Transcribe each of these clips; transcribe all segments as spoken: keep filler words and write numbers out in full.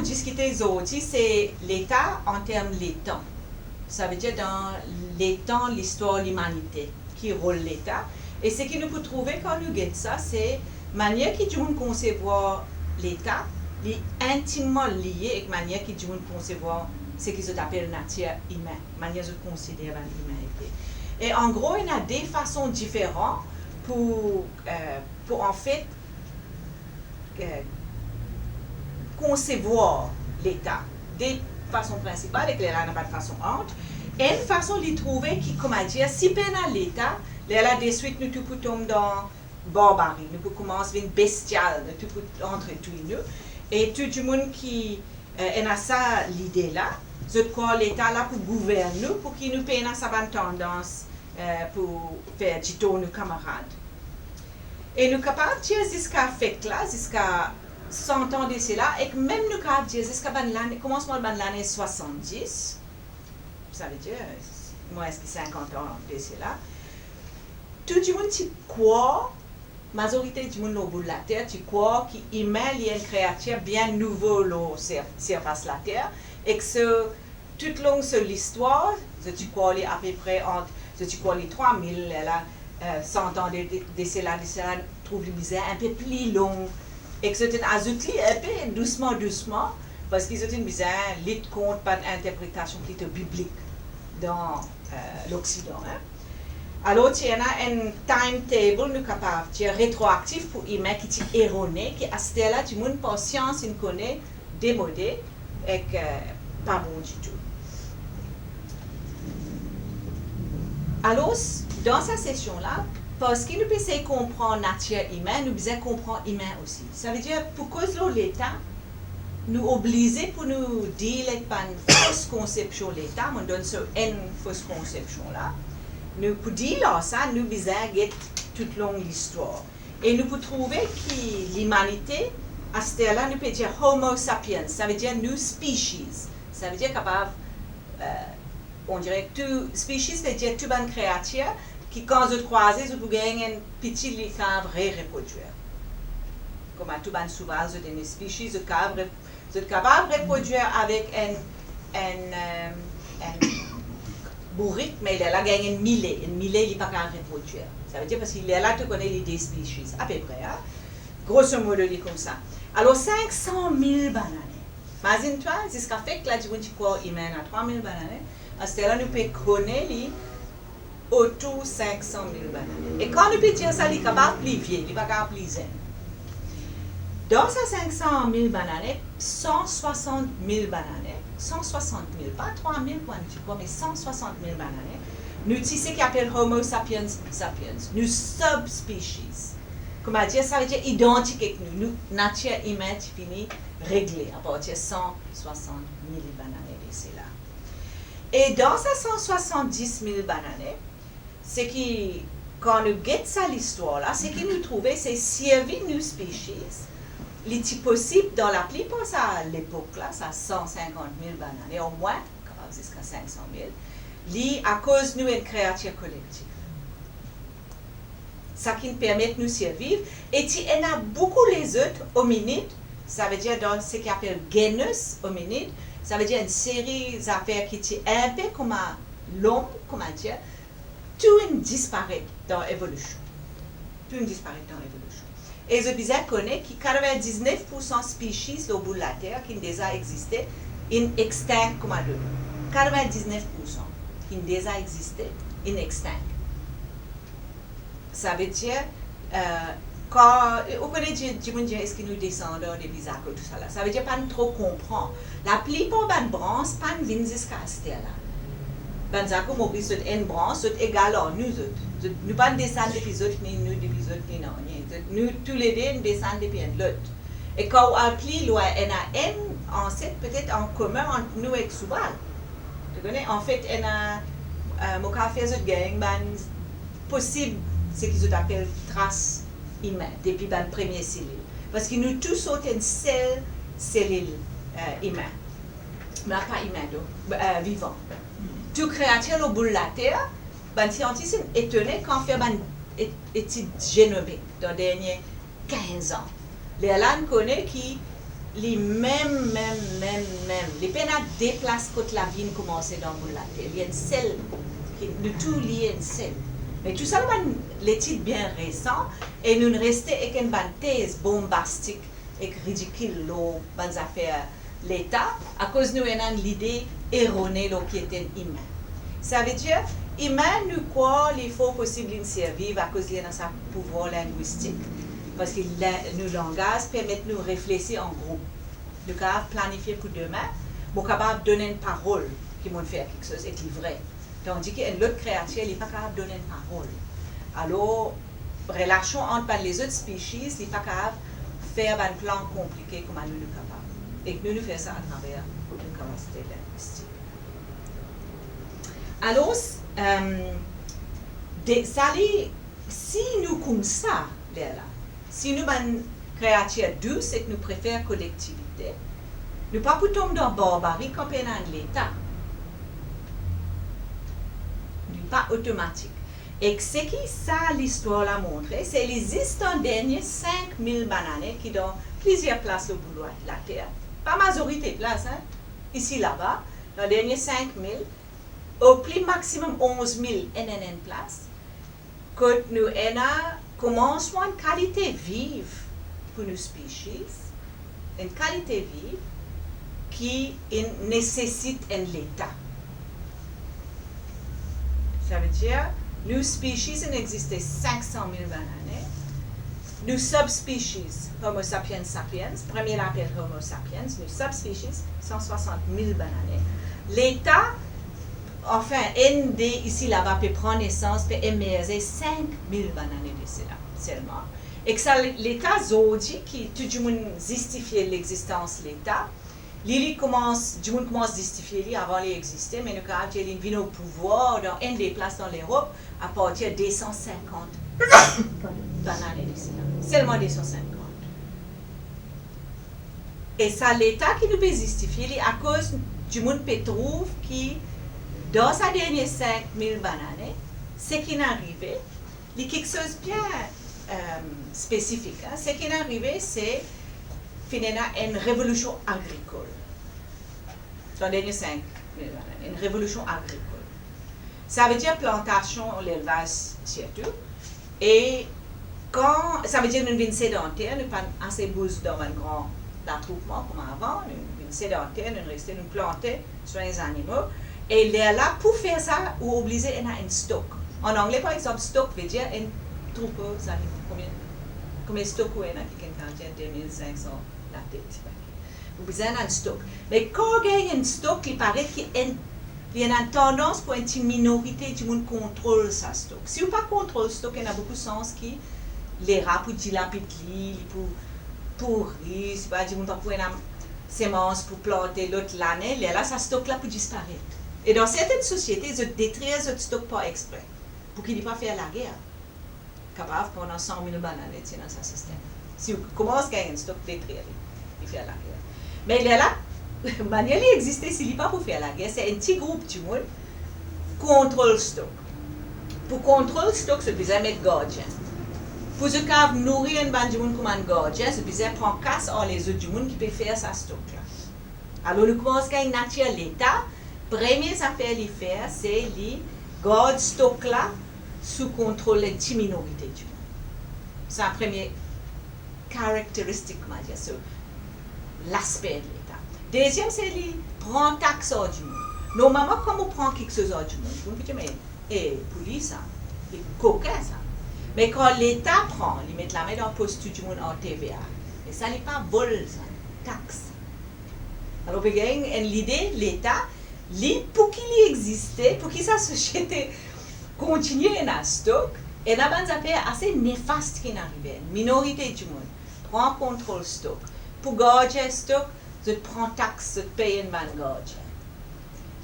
Diskite zordi, se leta an term letan. Savedir dan letan, listwar limanite, ki rol leta. E seki nou pou trouve kan nou get sa, se manier ki dimoun konsevwar leta, li intimman lie ek manier ki dimoun konsevwar seki zot apel natir imin, manier zot konsider bann iminite. E an gro, ena de fason diferan pou, eh, pou anfet, eh, konsevwar leta. De fason prinsipal, ek lerla ena bann fason ant. Enn fason li trouve ki, kouma dir, si pena leta, lerla deswit nou tou pou tom dan barbari, nou pou koumans vinn bestial, nou tou pou antre touy nou. E tou dimoun ki, eh, ena sa lide la, zot krwar leta la pou gouvern nou, pou ki nou pena sa bann tandans, eh, pou fer ditor nou kamarad. E nou kapav dir ziska fek la, ziska san an de sela, ek mem nou kapav dir ziska bann lane, koumansman bann lane swasanndis, savedir, mwins ki sinkant an de sela, tou dimoun ti krwar, mazorite dimoun lor boul later ti krwar ki imin li enn kreatir bien nouvo lor sir-, sirfas later, ek so, toutlong so listwar, zot ti krwar li apepre ant, zot ti krwar li trwa mil, lerla, eh, san an de, de, de sela, de sela, trouv li bizin enpe pli long, ek zot inn azout li enpe dousman, dousman, parski zot inn bizin lit kont bann interpretasion plito biblik dan, eh, Loksidan, en. Alor, ti ena enn timetable, nou kapav dir retroaktif pou imin ki ti erone, ki aster la dimoun par sians inn kone demode ek, eh, pa bon ditou. Alor, dan sa sesion la, parski nou pe sey konpran natir imin, nou bizin konpran imin osi. Savedir, pou koz lor leta, nou oblize pou nou deal ek bann fos konsepsion leta, mo donn so enn fos konsepsion la. Nou, pou deal ar sa, nou bizin get toutlong listwar. E nou pou trouve ki limanite, aster la, nou pe dir Homo sapiens, savedir nou species. Savedir kapav, eh, on dire tou, species vedir tou bann kreatir ki kan zot krwaze, zot pou gagn enn piti, li kapav re-reprodwir. Kouma tou bann souvaz, zot enn species, zot kapav re-, zot kapav reprodwir avek enn, enn, eh, enn bourik, me lerla gagn enn mile, enn mile li pa kapav reprodwir. Savedir parski lerla to kone li de species, apepre, en. Grosso modo, li koumsa. Alor, sink san mil bann ane. Mazinn twa, ziska fek la, dimoun ti krwar imin ena trwa mil bann ane. Aster la, nou pe kone li otour sink san mil bann ane. E kan nou pe dir sa, li kapav pli vie, li pa kapav pli zenn. Dan sa sink san mil bann ane, san swasant mil bann ane, san swasant mil, pa trwa mil pou enn ti kou, me san swasant mil bann ane, nou ti seki apel Homo sapiens sapiens, nou subspecies. Kouma dir, savedir idantik ek nou, nou natir imin ti fini regle apartir san swasant mil bann ane de sela. E dan sa san swasanndiz mil bann ane, seki, kan nou get sa listwar la, seki nou trouve, se sirvi nou species, li ti posib dan laplipar sa lepok la, sa san sinkant mil bann ane, omwin, kapav ziska sink san mil, li akoz nou enn kreatir kolektif. Sa ki'nn permet nou sirviv, e ti ena boukou lezot ominid, savedir dan seki apel genus hominid, savedir enn seri zafer ki ti inpe kouma lom, kouma dir, tou inn disparet dan evolision. Tou inn disparet dan evolision. E zot bizin kone ki katrevindiznef poursan species lor boul later ki'nn deza existe, inn extinct kouma done. Katrevindiznef poursan ki'nn deza existe, inn extinct. Savedir, eh, kan, ou kone di-, dimoun dir, eski nou desandan depi zako, tousala. Savedir, pa'nn tro konpran. Laplipar bann brans pa'nn vinn ziska aster la. Bann zako Moris, zot enn brans, zot egal ar nou, zot. Zot, nou pa'nn desann depi zot, ni nou depi zot, ni nanye. Zot, nou toulede, nou desann depi enn lot. E kan ou al pli lwin, ena enn anset petet an komin ant nou ek souval. To kone, anfet, ena, eh, mo kapav fer zot gagn bann posib, seki zot apel tras imin, depi bann premie selil. Parski nou tou sort enn sel selil, eh, imin. Me pa imin, donk, eh, vivan. Tou kreatir lor boul later, bann siantis inn etone kan fer bann et-, etid genomik dan dernie kinz an. Lerla inn kone ki Li mem, mem, mem, mem. Li pena de plas kot lavi inn koumanse dan boul later. Li enn sel. Ki, nou tou li enn sel. Me tou sa bann letid bien resan, e nou reste ek enn bann tez bonbastik ek ridikil lor bann zafer Leta, akoz nou ena enn lide erone lor kiete enn imin. Savedir, imin, nou krwar li for posib linn sirviv akoz li ena sa pouvwar lingwistik, parski la-, nou langaz permet nou reflesi an group. Nou kapav planifie pou demin, mo kapav donn enn parol ki mo'nn fer kiksoz ek li vre. Tandis ki enn lot kreatir, li pa kapav donn enn parol. Alor, relasion ant bann lezot species, li pa kapav fer bann plan konplike kouma nou, nou kapav. Ek nou, nou fer sa atraver nou kapasite lingwistik. Alor, s-, em, de, sa li, si nou koumsa, lerla, si nou bann kreatir dous ek nou prefer kolektivite, nou pa pou tom dan barbari kan pena enn Leta. Li pa otomatik. Ek seki sa listwar la montre, se li zis dan dernie sink mil bann ane ki dan plizier plas lor boul later, pa mazorite plas, en, isi laba, dan dernie sink mil, o pli maximum onz mil enn, enn, enn plas, kot nou ena koumans enn kalite viv pou nou species, enn kalite viv ki inn nesesit enn Leta. Savedir, nou species inn existe sink san mil bann ane. Nou subspecies, Homo sapiens sapiens, premie la apel Homo sapiens, nou subspecies, san swasant mil bann ane. Leta, anfin, enn de isi laba pe pran nesans, pe emerze sink mil bann ane de sela selman. Ek sa Leta zordi ki tou dimoun zistifie lexistans Leta, li, li koumans, dimoun koumans zistifie li avan li existe, me nou kapav dir li vinn o pouvwar dan enn de plas dan Lerop apartir de san sinkant bann ane de sela. Selman de san sinkant. E sa Leta ki nou pe zistifie li akoz dimoun pe trouv ki dan sa dernie sink mil bann ane, seki inn arive, li kiksoz bien, em, spesifik, en. Seki inn arive, se finn ena enn revolision agrikol. Dan dernie sink mil ane, enn revolision agrikol. Savedir plantasion, lelvaz sirtou. E kan, savedir nou vinn sedanter, nou pa ase bouz dan bann gran latroupman kouma avan, nou vinn sedanter, nou reste, nou plante, swegn zanimo. E lerla, pou fer sa, ou oblize ena enn stok. An angle, par exanp, stok vedir enn troupo zanimo. Konbien, konbien stok ou ena, kikenn kapav dir de mil sink san latet, ti pake. Ou bizin ena enn stok. Me kan ou gagn enn stok, li paret ki enn, li ena enn tandans pou enn ti minorite dimoun kontrol sa stok. Si ou pa kontrol stok, ena boukou sans ki lera pou dilapid li, li pou pouri, sipa dimoun pa pou ena semans pou plante lot lane, lerla sa stok la pou disparet. E dan sertenn sosiete, zot detrir zot stok par expre, pou ki li pa fer lager. Kapav pandan san mil bann ane ti ena sa sistem. Si ou koumans gagn enn stok, detrir li, li fer lager. Me lerla, manier li existe, si li pa pou fer lager, se enn ti group dimoun kontrol stok. Pou kontrol stok, zot bizin met gardien. Pou zot kapav nouri enn bann dimoun kouma enn gardien, zot bizin pran kas ar lezot dimoun ki pe fer sa stok la. Alor, nou koumans gagn natir Leta, premie zafer li fer, se li gard stok la sou kontrol enn ti minorite dimoun. Sa premie karakteristik, kouma dir, so, laspe Leta. Deziem, se li pran tax ar dimoun. Normalman, kan ou pran kiksoz ar dimoun, dimoun pou dir, me, e, pou li sa, li kokin sa. Me kan Leta pran, li met lame dan pos tou dimoun ar T V A. E sa, li pa vol sa, tax. Alor, pe gagn enn lide, Leta, li, pou ki li existe, pou ki sa sosiete kontigne ena stok, ena bann zafer ase nefast ki'nn arive. Minorite dimoun pran kontrol stok. Pou gardien stok, zot pran tax, zot pey enn bann gardien.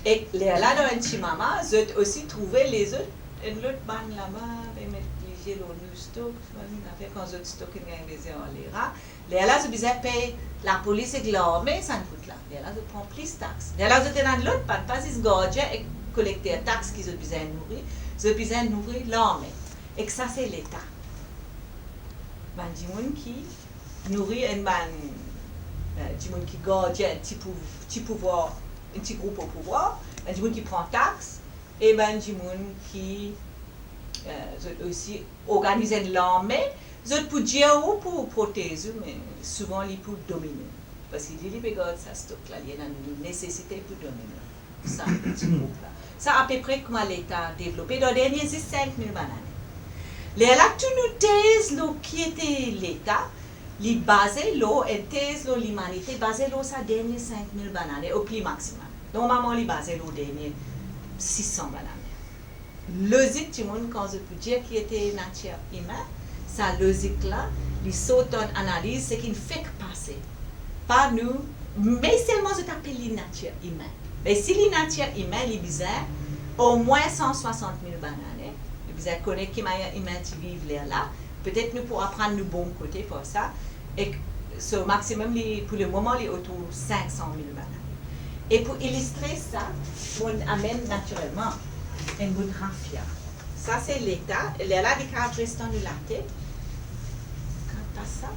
Ek lerla, dan enn ti mama, zot osi trouve lezot, enn lot bann laba, pe met lizie lor nou stok, bann zafer kan zot stok inn gagn beze anlera. Lerla zot bizin pey lapolis ek larme, sa kout la. Lerla zot pran plis tax. Lerla zot ena lot bann, pa zis gardien ek kolekter tax ki zot bizin nouri, zot bizin nouri larme. Ek sa se Leta. Bann dimoun ki nouri enn bann, eh, dimoun ki gardien ti pou-, ti pouvwar, enn ti group o pouvwar, bann dimoun ki pran tax, e bann dimoun ki, eh, zot osi organiz enn larme, zot pou dir ou pou protez ou, me souvan li pou domine ou. Parski li, li pe gard sa stok la, li ena nesesite pou domine ou. Sa, ti group la. Sa apepre kouma Leta devlope dan dernie zis sink mil bann ane. Lerla tou nou tez lor ki ete Leta, li baze lor enn tez lor limanite, baze lor sa dernie sink mil bann ane, o pli maksimal. Normalman, li baze lor dernie sis san bann ane. Lozik dimoun, kan zot pou dir ki ete natir imin, sa lozik la, li sort dan analiz seki fek pase. Pa nou, me selman zot apel li natir imin. Me si li natir imin, li bizin omwin san swasant mil bann ane. Li bizin kone ki manier imin ti viv lerla. Petet nou pou aprann nou bon kote par sa. Ek so maximum li, pou lemoman, li otour sink san mil bann ane. E pou ilistre sa, mo amenn natirelman enn bout rafia. Sa se Leta, lerla li kapav res dan nou latet. Kapav pas sa.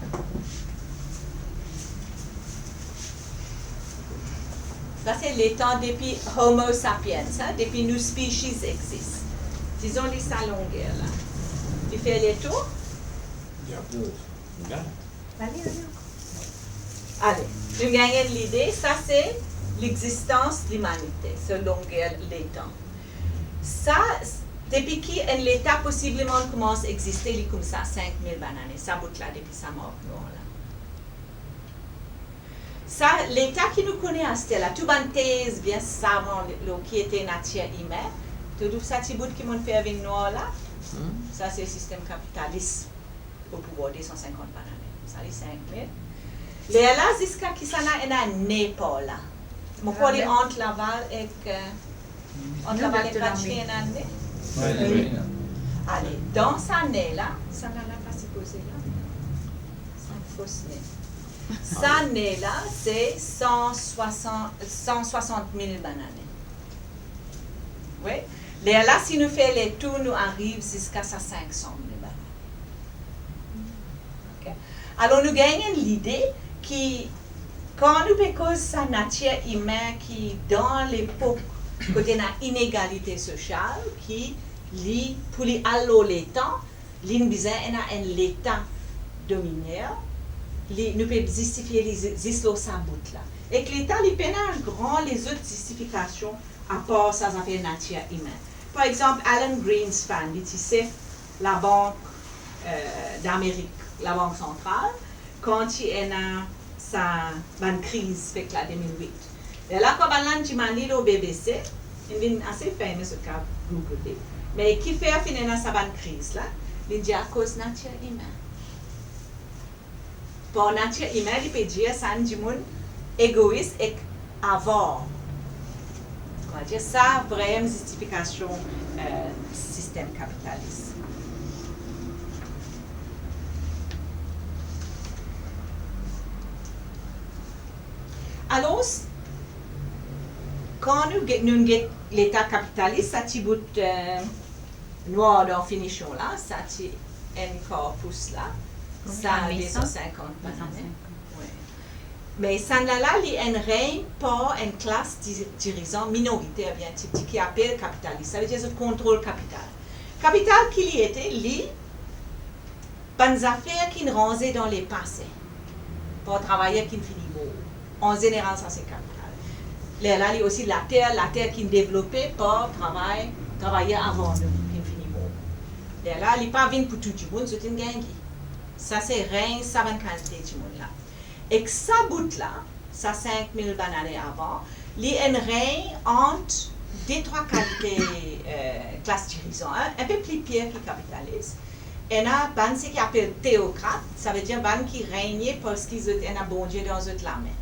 Sa se letan depi Homo sapiens, hein, depi nou species exist. Dizon li sa longer la. Li fer letour? Li ankor, gard. Ale, ale ankor. Ale, nou gagn enn lide, sa se lexistans limanite, so longer letan. Sa, s-, depi ki enn Leta posibleman koumans existe, li koumsa sink mil bann ane, sa bout la depi sa mark nwar la. Sa, Leta ki nou kone aster la, tou bann tez bien savan lor ki ete natir imin, to trouv sa ti bout ki mo'nn fer vinn nwar la? Hmm. Sa se sistem kapitalis o pouvwar de san sinkant bann ane. Sa li sink mil. Lerla ziska kisannla ena ne par la? Mo krwar li ant Laval ek, eh, ant Laval ek Patri ena ne? Wi, wi. Ale, dan sa ne la, sannla pa sipoze la. Sa fos ne. Sa ne la, se san swasant, san swasant mil bann ane. Wi. Lerla, si nou fer letour, nou ariv ziska sa sink san mil bann ane. Ok? Alor, nou gagn enn lide ki, kan nou pe koz sa natir imin ki dan lepok kot ena inegalite sosial, ki li, pou li al lor letan, li bizin ena enn Leta dominer, li, nou pe zistifie li zi-, zis lor sa bout la. Ek Leta, li pena gran lezot zistifikasion apar sa zafer natir imin. Par exanp, Alan Greenspan, li ti sef Labank, eh, Damerik, Labank Santral, kan ti ena sa bann kriz fek la de mil wit. Lerla kan bann la dimann li lor B B C, li vinn ase famous, zot kav Google li. Me kifer finn ena sa bann kriz la? Li dir akoz natir imin. Par natir imin, li pe dir sa enn dimoun egois ek avar. Kouma dir, sa vremem zistifikasion, eh, sistem kapitalis. Alor, kan nou get, nou get Leta kapitalis, sa ti bout, eh, nwar dan finision la, sa ti enn kar pous la, sa de san sinkant bann ane. Wi. Me sannla la, li enn regn par enn klas di-, dirizan minoriter, bien ti, ti ki apel kapitalis. Savedir zot kontrol kapital. Kapital ki li ete, li bann zafer ki'nn ranze dan lepase par travayer ki'nn fini mor. An zeneral, sa se kapital. Lerla li osi later, later ki'nn devlope par travay, travayer avan nou, ki'nn fini mor. Lerla li pa vinn pou tou dimoun, zot inn gagn li. Sa se regn sa bann kalite dimoun la. Ek sa bout la, sa sink mil bann ane avan, li enn regn ant de trwa kalite, eh, klas dirizan, hein, enn pe pli pir ki kapitalis. Ena bann seki apel teokrat, savedir bann ki regne parski zot ena Bondie dan zot lame.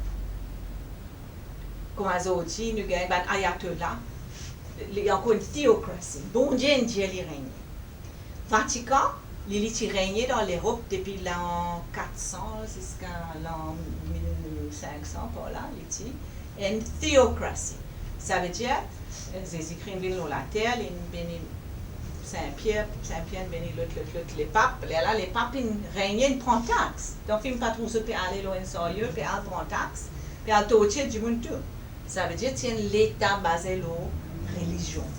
Kouma zordi nou gagn bann ayatollah, li ankor enn teokrasi. Bondie inn dir li regne. Vatikan, li, li ti regne dan Lerop depi lan kat san ziska lan mil sink san par la, li ti enn teokrasi. Savedir, eh, Zezi Kri inn vinn lor later, li inn beni Sin Pier, Sin Pier inn vini, lot, lot, lot, lepap. Lerla lepap inn regne, inn pran tax. Donk finn pa trouv zot pe ale lor enn saryo, pe al pran tax, pe al tortir dimoun tou. Savedir ti enn leta baze lor relizion.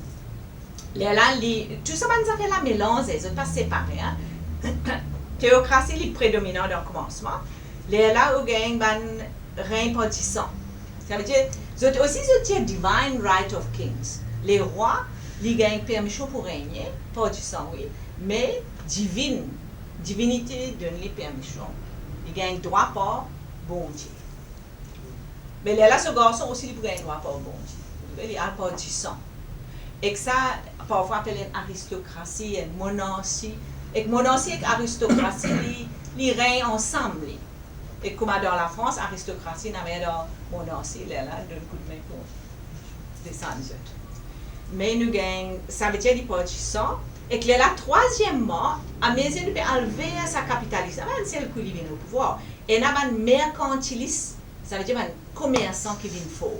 Lerla li, tou sa bann zafer la melanze, zot pa separe, a. Teokrasi li predominan dan koumansman. Lerla ou gagn bann regn par disan. Savedir, zot osi zot dir divine right of kings. Lerwa, li gagn permision pou regne par disan, wi, me divin, divinite donn li permision. Li gagn drwa par Bondie. Me lerla so garson osi li pou gagn drwa par Bondie. Li al par disan. Ek sa, parfwa apel enn aristokrasi, enn monarsi. Ek monarsi ek aristokrasi, li, li regn ansam, li. Ek kouma dan Lafrans, aristokrasi inn amer dan monarsi, lerla donn koudme pou desann zot. Me nou gagn, savedir li par disan. Ek lerla, trwaziem, amezir nou pe al ver sa kapitalism, a, enn sel kou li vinn o pouvwar, ena bann merkantilis, savedir bann komersan ki vinn for.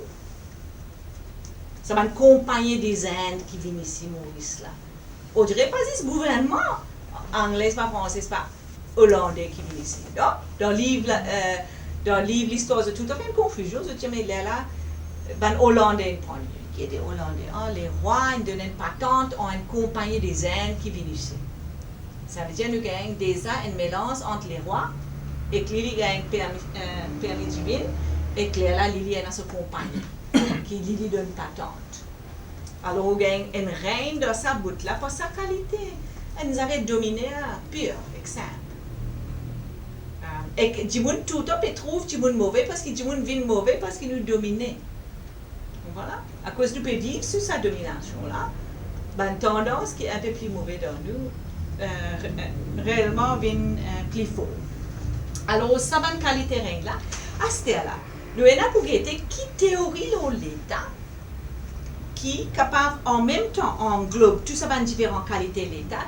Sa bann konpagni de Zend ki vinn isi Moris la. Odire pa zis gouvernman angle, pa franse, pa olande ki vinn isi. Donk, dan liv la, eh, dan liv listwar, zot touletan fer enn konfizion, zot dir, me lerla, bann Olande inn pran li. Ki ete Olande? A, lerwa inn donn enn patant a enn konpagni de Zend ki vinn isi. Savedir nou gagn deza enn melanz ant lerwa ek li, li gagn permi, eh, permi divin, ek lerla li, li ena so konpagni ki li, li donn patant. Alor, ou gagn enn regn dan sa bout la par sa kalite, enn zafer dominer pir ek sinp. Ah, ek dimoun touletan pe trouv dimoun move parski dimoun vinn move parski nou domine. Vwala. Akoz nou pe viv sou sa dominasion la, bann tandans ki enn pe pli move dan nou, eh, re-, eh, reelman vinn, eh, pli for. Alor, sa bann kalite regn la, aster la, nou ena pou gete ki teori lor leta ki kapav an mem tan anglob tou sa bann diferan kalite leta,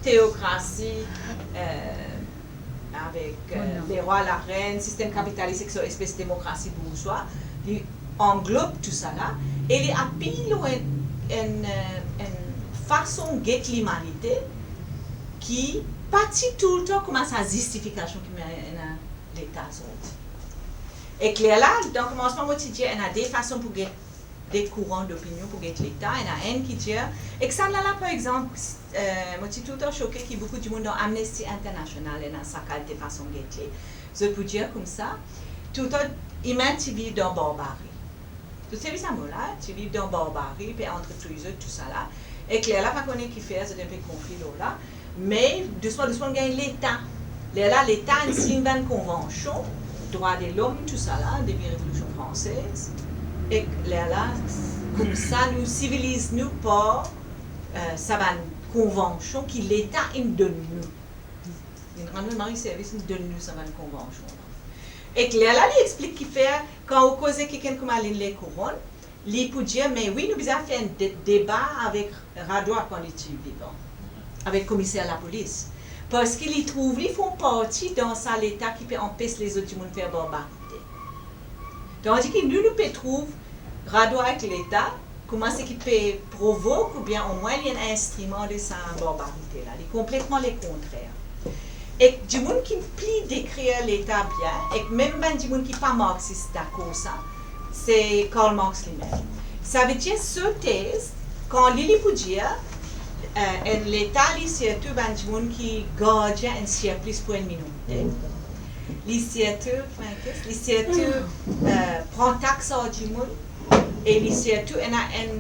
teokrasi, eh, avek, eh, lerwa, larenn, sistem kapitalis ek so espes demokrasi bourzwa, li anglob tou sa la, e li apiy lor enn, enn, eh, enn fason get limanite ki pa ti touletan kouma sa zistifikasion ki ena leta zordi. Ek lerla, dan koumansman, mo ti dir ena de fason pou get de kouran dopinion pou get leta. Ena enn ki dir, ek sannla la, par exanp, eh, mo ti touletan soke ki boukou dimoun dan Amnesty International ena sa kalite fason get li. Zot pou dir koumsa, touletan imin ti viv dan barbari. Zot servi sa mo la, ti viv dan barbari, pe antretouy zot, tou sa la. Ek lerla pa kone kifer, zot inn pe konfli lor la. Me dousman, dousman, gagn leta. Lerla, leta inn sign bann konvansion, drwa de lom, tou sa la, depi Revolisyon Fransez. Ek lerla, koumsa, nou siviliz nou par, eh, sa bann konvansion ki leta inn donn nou. Inn rann nou mari servis, inn donn nou sa bann konvansion la. Ek lerla, li explik kifer, kan ou koze kikenn kouma Linn Lekouronn, li pou dir, me wi, nou bizin fer enn de-, deba avek Radwa kan li ti vivan, avek komiser lapolis, parski li trouv li finn parti dan sa leta ki pe anpes lezot dimoun fer barbarite. Tandis ki nou, nou pe trouv Radwa ek leta kouma seki pe provok oubien omwin li enn instriman de sa barbarite la. Li konpletman lekontrer. Ek dimoun ki pli dekrir leta bien, ek mem bann dimoun ki pa marxis dakor sa, se Karl Marx limem. Savedir so tez, kan li, li pou dir, eh, enn leta, li sirtou bann dimoun ki gardien enn sirplis pou enn minorite. Li sirtou, li sirtou, eh, pran tax ar dimoun, e li sirtou ena enn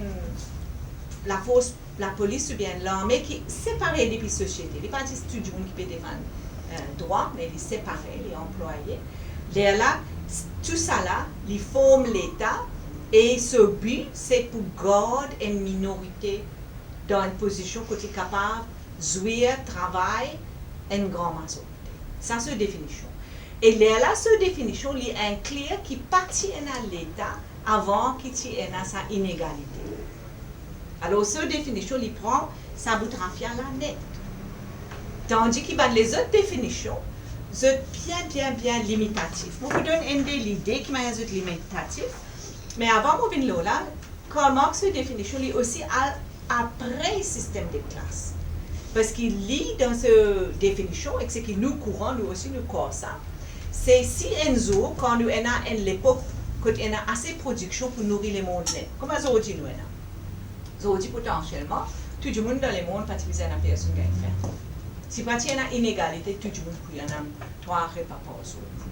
lafors lapolis oubien enn larme ki separe depi sosiete. Li pa zis tou dimoun ki pe defann, eh, drwa, me li separe, li anplwaye. Lerla, s-, tou sa la, li form leta, e so bi, se pou gard enn minorite dan enn pozision kot li kapav zwir travay enn gran mazorite. Sa so definision. E lerla so definision, li inklir ki pa ti ena leta avan ki ti ena sa inegalite. Alor, so definision, li pran sa bout rafia la net. Tandis ki bann lezot definision, zot bien, bien, bien limitatif. Mo pou donn enn de lide ki manier zot limitatif, me avan mo vinn lor la, Karl Marx so definision, li osi al apre sistem de klas. Parski li, dan so definision, ek seki nou kouran, nou osi nou krwar sa, se si enn zour, kan nou ena enn lepok kot ena ase prodiksion pou nouri lemond net, kouma zordi nou ena. Zordi, potansielman, tou dimoun dan lemond pa ti bizin ena personn gagn fin. Si pa ti ena inegalite, tou dimoun pou ena trwa repa par zour.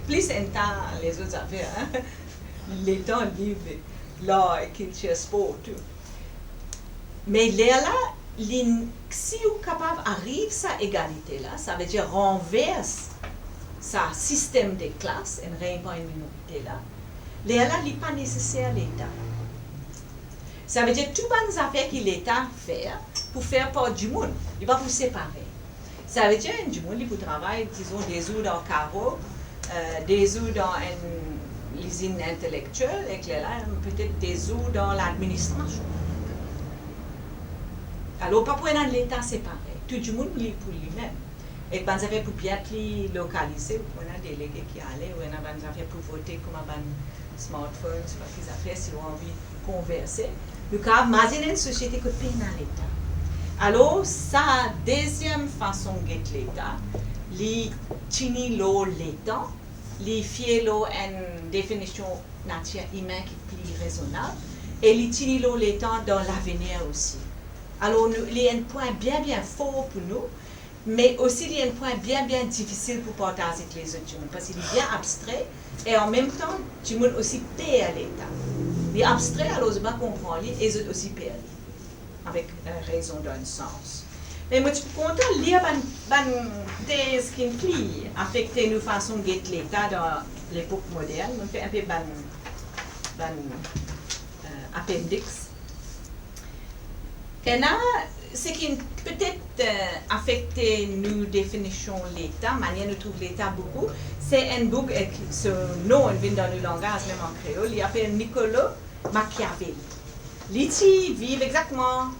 Plis enn ta lezot zafer, hein? Letan, liv, lar, kiltir, spor, tou. Me lerla, li, si ou kapav ariv sa egalite la, savedir ranvers sa sistem de klas, enn regn par enn minorite la, lerla li pa neseser Leta. Savedir tou bann zafer ki Leta fer, pou fer par dimoun, li pa pou separe. Savedir enn dimoun, li pou travay, dizon, de zour dan karo, eh, de zour dan enn lizinn intelektiel, ek lerla, petet de zour dan ladministrasion. Alor, pa pou ena Leta separe. Tou dimoun li pou limem. Ek bann zafer pou bien pli lokalize, ou pou ena delege ki ale, ou ena bann zafer pou vote, kouma bann smartphones, pa ki zafer, si ou anvi konverse. Nou kapav mazinn enn sosiete kot pena Leta. Alor, sa deziem fason get Leta, li tini lor letan, li fie lor enn definision natir imin ki pli rezonab, e li tini lor letan dan lavenir osi. Alor, nou, li enn pwin bien, bien for pou nou, me osi li enn pwin bien, bien difisil pou partaz ek lezot dimoun, parski li bien abstre, e an mem tan, dimoun osi per Leta. Li abstre, alor zot pa konpran li, e zot osi per li, avek, eh, rezon dan enn sans. Me mo ti pou kontan lir bann, bann tez ki pli afekte nou fason get Leta dan lepok modern. Mo fer enpe bann, bann, eh, appendix. Ena, seki petet, eh, afekte nou definision Leta, manier nou trouv Leta boukou, se enn boug, eh, so nom inn vinn dan nou langaz, mem an kreol, li apel Niccolo Machiavelli. Li ti viv exakteman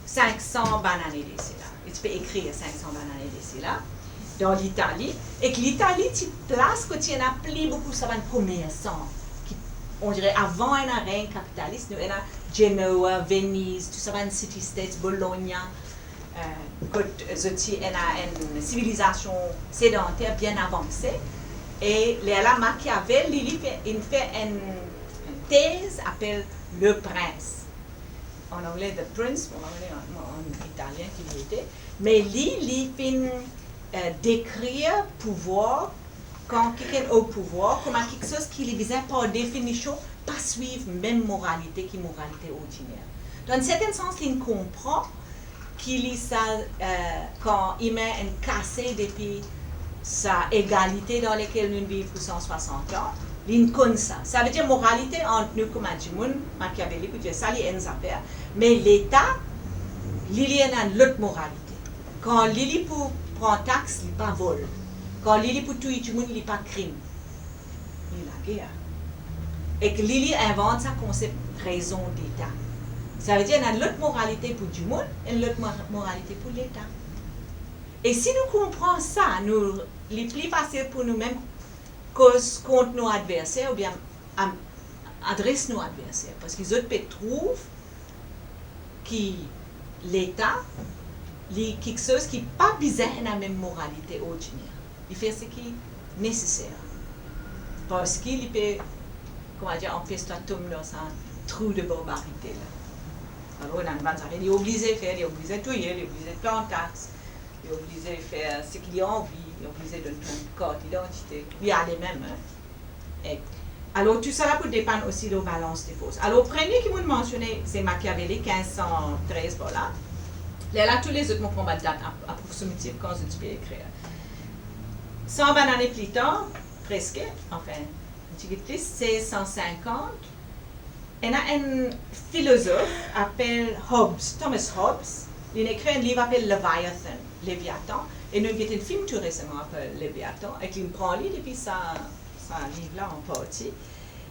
sink san bann ane de sela. Li ti pe ekrir sink san bann ane de sela, dan Litali. Ek Litali ti plas kot ti ena pli boukou sa bann komersan, ki, on dirait, avan ena regn kapitalis, nou ena Genoa, Veniz, tou sa bann city states, Bologna, eh, kot zot ti ena enn sivilizasion sedanter bien avanse. E lerla Machiavelli, li, li fer, inn fer enn, enn tez apel Le Prince. An angle, The Prince, mo pa kone an, an italien ki li ete. Me li, li finn, eh, dekrir pouvwar, kan kikenn o pouvwar, kouma kiksoz ki li bizin par definision pa swiv mem moralite ki moralite ordiner. Dan enn sertenn sans, li konpran ki li sa, eh, kan imin inn kase depi sa egalite dan lekel nou viv pou san swasant an, li konn sa. Savedir moralite ant nou kouma dimoun, Machiavelli pou dir sa, li enn zafer, me Leta, li, li ena enn lot moralite. Kan li, li pou pran tax, li pa vol. Kan li, li pou touy dimoun, li pa krim. Li lager. Ek li, li invant sa konsep raison d'État. Savedir ena enn lot moralite pou dimoun, enn lot mo-, moralite pou Leta. E si nou konpran sa, nou, li pli fasil pou nou mem koz kont nou adverser oubien am-, adres nou adverser, parski zot pe trouv ki Leta, li kiksoz ki pa bizin ena mem moralite ordiner. Li fer seki neseser. Parski li pe, kouma dir, anpes twa tom dan sa trou de barbarite la. Alor, ena bann zafer li oblize fer, li oblize touye, li oblize pran tax, li oblize fer seki li anvi, li oblize donn twa enn kart idantite, li ale mem, hein. Ek, alor, tousala pou depann osi lor balans de fors. Alor, premie ki mo'nn mansione, se Machiavelli, kinz san trez par la. Lerla, tou lezot, mo pran bann dat ap-, aproksimatif kan zot ti pe ekrir. San bann ane pli tar, preske, anfin, enn tigit plis, se san sinkant, ena enn filozof apel Hobbes, Thomas Hobbes, li'nn ekrir enn liv apel Leviathan, Leviatan, e nou gete enn fim tou resaman apel Leviathan, ek li'nn pran li depi sa, sa liv la an parti.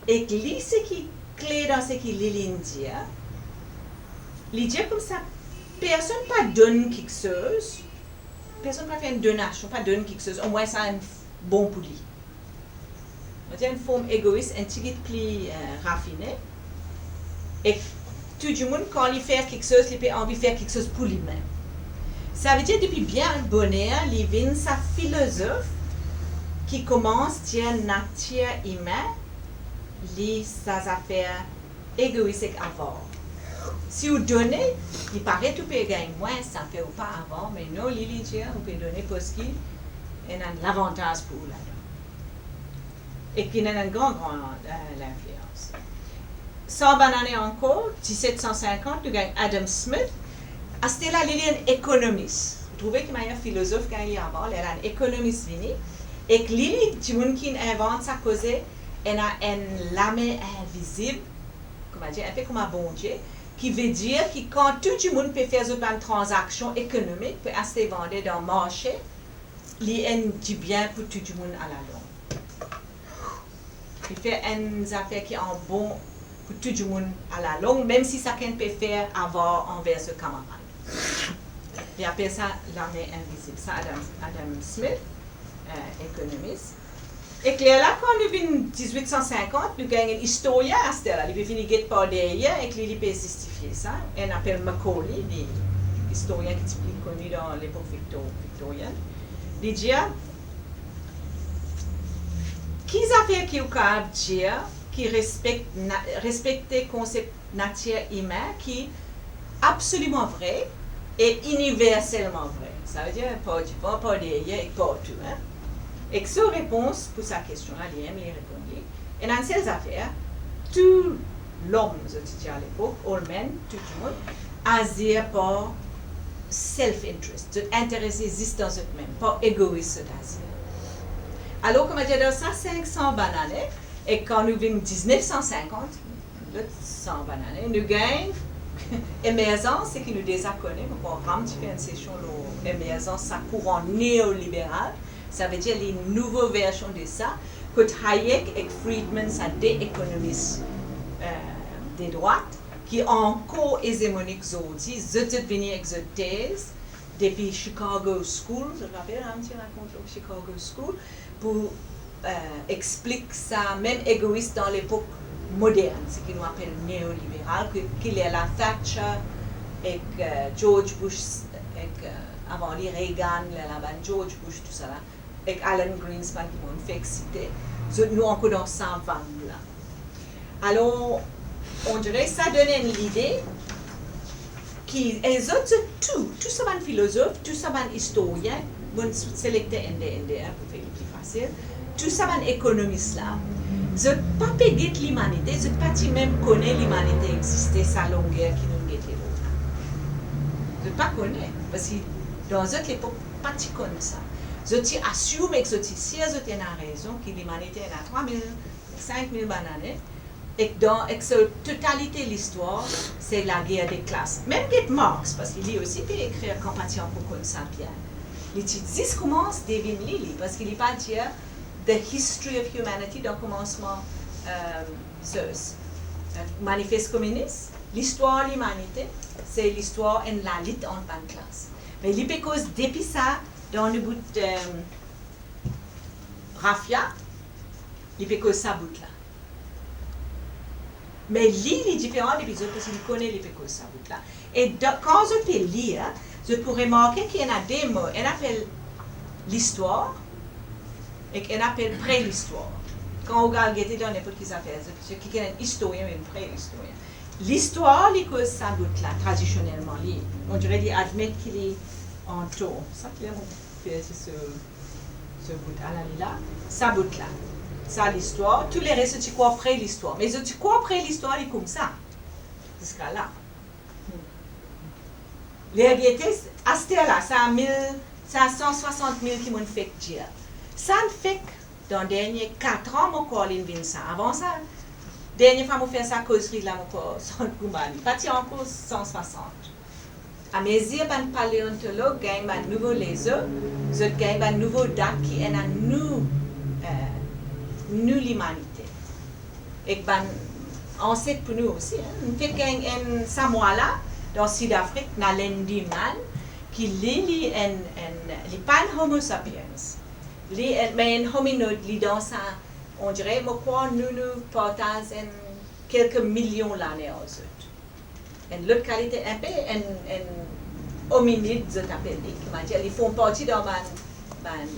Ek li, seki kle dan seki li, li'nn dir, li dir koumsa, personn pa donn kiksoz, personn pa fer enn donasion, pa donn kiksoz, omwin sa enn bon pou li. Mo dir enn form egois, enn tigit pli, eh, rafine. Ek tou dimoun, kan li fer kiksoz, li pe anvi fer kiksoz pou limem. Savedir depi bien boner li vinn sa filozof ki koumans dir natir imin li sa zafer egois ek avar. Si ou done, li paret ou pe gagn mwins, sa fer ou pa avar, me non, li, li dir ou pe done parski ena lavantaz pou ou ladan. Ek li ena enn gran, gran, eh, linflians. San bann ane ankor, diset san sinkant, nou gagn Adam Smith. Aster la, li, li enn ekonomis. Ou trouve ki manier filozof gagn li avan, lerla enn ekonomis vini. Ek li, li dimoun ki invant sa koze, ena enn lame invizib, kouma dir, enpe kouma Bondie, ki vedir ki kan tou dimoun pe fer zot bann tranzaksion ekonomik, pe aste vande dan marse, li enn dibien pou tou dimoun alalong. Li fer enn zafer ki an bon pou tou dimoun alalong, mem si sakenn pe fer avar anver so kamarad. Li apel sa lame invizib. Sa Adam, Adam Smith, eh, ekonomis. Ek lerla, kan nou vinn diz-wit san sinkant, nou gagn enn istorien aster la, li pe vini get par deryer, ek li, li pe zistifie sa. Enn apel Macaulay, li istorien ki ti pli koni dan lepok Viktor-, viktorienn. Li dir, ki zafer ki ou kapav dir ki respek-, na-, respekte konsep natir imin ki absoliman vre e iniverselman vre. Savedir, par devan, par deryer ek partou, hein. Ek so repons pou sa kestion la, li mem, li reponn li, ena enn sel zafer, tou lom, zot ti dir alepok, all men, tou dimoun, azir par self-interest. Zot interese zis dan zot mem, par egois zot azir. Alor, kouma dir, dan sa sink san bann ane, e kan nou vinn diz-nef san sinkant, lot san bann ane, nou gagn emerzans, seki nou deza kone, mo krwar Ram ti fer enn sesion lor emerzans sa kouran neoliberal, savedir li nouvo version de sa, kot Hayek ek Friedman, sa de ekonomis, eh, de drwat, ki ankor ezemonik zordi, zot, zot vini ek zot tez, depi Chicago School, zot rapel, Ram ti rakont lor Chicago School, pou, eh, explik sa mem egois dan lepok modern, seki nou apel neoliberal, ki, ki lerla Thatcher ek, eh, George Bush, ek, eh, avan li Reagan, lerla bann George Bush, tousala, ek Alan Greenspan ki mo fek site, zot, nou ankor dan sa vag la. Alor, on dirait sa donn enn lide ki, e zot, zot tou, tou sa bann filozof, tou sa bann istorien, mo selekte enn de, enn de, hein, pou fer li pli fasil, tou sa bann ekonomis la, zot pa pe get limanite, zot pa ti mem kone limanite existe, sa longer ki nou gete lor la. Zot pa kone, parski dan zot lepok, pa ti konn sa. Zot ti assume ek zot ti sir zot ena rezon ki limanite ena trwa mil, sink mil bann ane, ek dan, ek so totalite listwar, se lager de klas. Mem get Marx, parski li osi pe ekrir kan pa ti ankor konn sa bien. Li ti zis koumans devinn li, li, parski li pa dir The History of Humanity dan koumansman, eh, so, eh, Manifest Kominis, listwar limanite, se listwar enn lalit ant bann klas. Me li pe koz depi sa, dan nou bout, eh, rafia, li pe koz sa bout la. Me li, li diferan depi zot, parski li kone li pe koz sa bout la. E dan, kan zot pe lir, zot pou remarke ki ena de mo, enn apel listwar, ek enn apel pre-listwar. Kan ou al gete dan ninport ki zafer, zot, zot ki enn istorien ou enn pre-istorien. Listwar, li koz sa bout la, tradisionelman, li, on dirait li admet ki li an tor. Sa ki la, mo perdi so, so bout, ala li la, sa bout la. Sa listwar, tou leres zot ti krwar pre-listwar. Me zot ti krwar pre-listwar, li koumsa. Ziska la. Ler gete, aster la, sa mil, sa san swasant mil ki mo'nn fek dir. Sa'nn fek dan dernie kat an, mo krwar, li'nn vinn sa. Avan sa, dernie fwa mo fer sa kozri la, mo krwar, Sant Goumbani, pa ti ankor san swasant. Amezir bann paleontolog gagn bann nouvo lezo, zot gagn bann nouvo dat ki ena nou, eh, nou limanite. Ek bann anset pou nou osi, hein. Nou fek gagn enn samwala dan Sidafrik, Naledi Man, ki li, li enn, enn, li pa enn Homo sapiens. Li enn, me enn hominid, li dan sa, on dirait, mo krwar nou, nou partaz enn kelke milion lane ar zot. Enn lot kalite, enpe enn, enn, ominid, zot apel li, kouma dir, li form parti dan bann, bann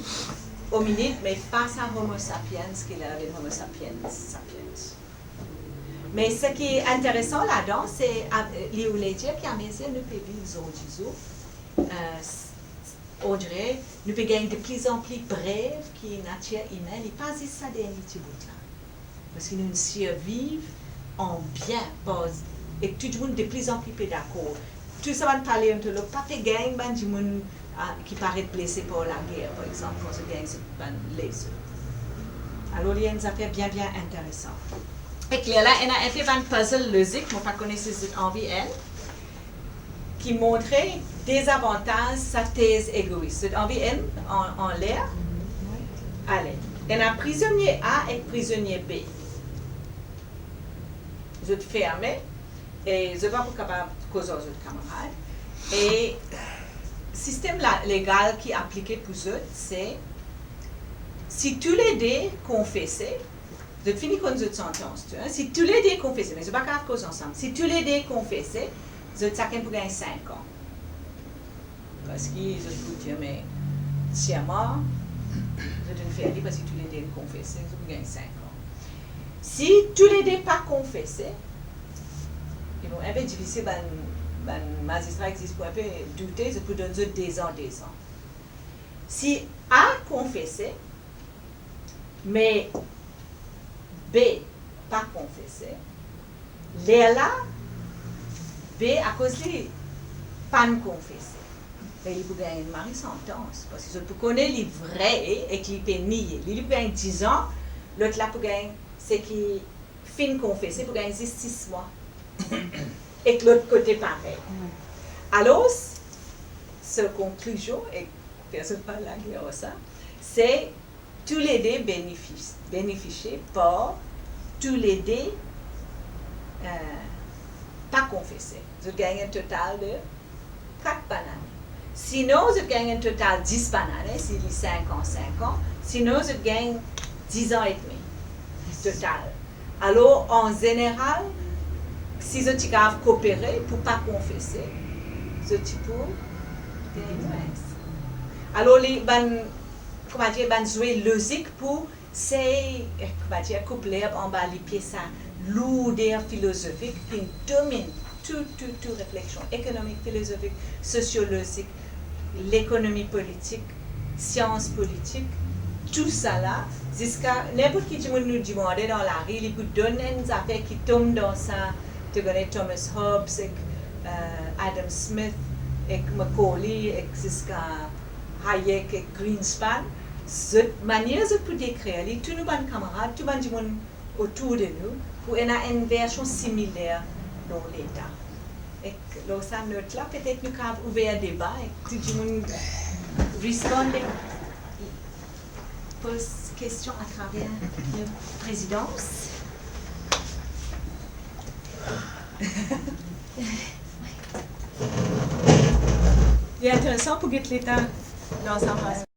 ominid, me pa sa Homo sapiens ki la vinn Homo sapiens sapiens. Me seki interesan ladan, se, a, li oule dir ki amezir nou pe viv zordi zour, eh, s-, s-, on dirait, nou pe gagn de pli an pli prev ki natir imin, li pa zis sa dernie ti bout la. Parski nou sirviv an bien, par, ek tou dimoun de pli an pli pe dakor. Tou sa bann paleontolog pa pe gagn bann dimoun, a, ki paret blese par lager, par exanp, kan zot gagn zot bann lez. Alor, li enn zafer bien, bien interesan. Ek lerla, ena enpe bann puzzle lozik, mo pa kone si zot anvi enn, ki montre dezavantaz sa tez egois. Zot anvi enn an, anler? Ale. Ena prizonie A ek prizonie B. Zot ferme, e zot pa pou kapav koz ar zot kamarad. E sistem la, legal ki aplike pou zot, se si toulede konfese, zot fini konn zot santans, tou, hein? Si toulede konfese, me zot pa kapav koz ansam. Si toulede konfese, zot sakenn pou gagn sink an. Parski zot pou dir, me sirman, zot inn fer li parski toulede inn konfese, zot pou gagn sink an. Si toulede pa konfese, li pou enpe difisil, bann, bann mazistra existe pou enpe doute, zot pou donn zot dezan, dezan. Si A konfese, me B pa konfese, lerla B, akoz li pa'nn konfese, me li pou gagn enn mari santans, parski zot pou kone li vre ek li pe nie li, li pou gagn dizan, lot la pou gagn, seki finn konfese pou gagn zis sis mwa. Ek lot kote parey. Alor, so konklizion, ek personn pa lager ar sa, se toulede benefis-, benefisie par toulede, eh, pa konfese. Zot gagn enn total de kat banane. Sinon, zot gagn enn total dis banane, si li sink an, sink an. Sinon, zot gagn dizan edmi total. Alor, an zeneral, si zot ti kapav koopere pou pa konfese, zot ti pou gagn mwins. Alor, li, bann, kouma dir, bann zwe lozik pou sey, eh, kouma dir, koup lerb anba lipie sa lourder filozofik ki dominn tou, tou, tou refleksion ekonomik, filozofik, sosiolozik, lekonomi politik, sians politik, tousala, ziska ninport ki dimoun nou dimande dan lari, li pou donn enn zafer ki tom dan sa, to kone Thomas Hobbes ek, eh, Adam Smith ek Macaulay ek ziska Hayek ek Greenspan, zot manier zot pou dekrir li, tou nou bann kamarad, tou bann dimoun otour de nou, pou ena enn version similer lor Leta. Ek lor sa not la, petet nou kapav ouver deba ek tou dimoun responn, poz kestion atraver le prezidans. Li interesan pou get Leta dan sa faz.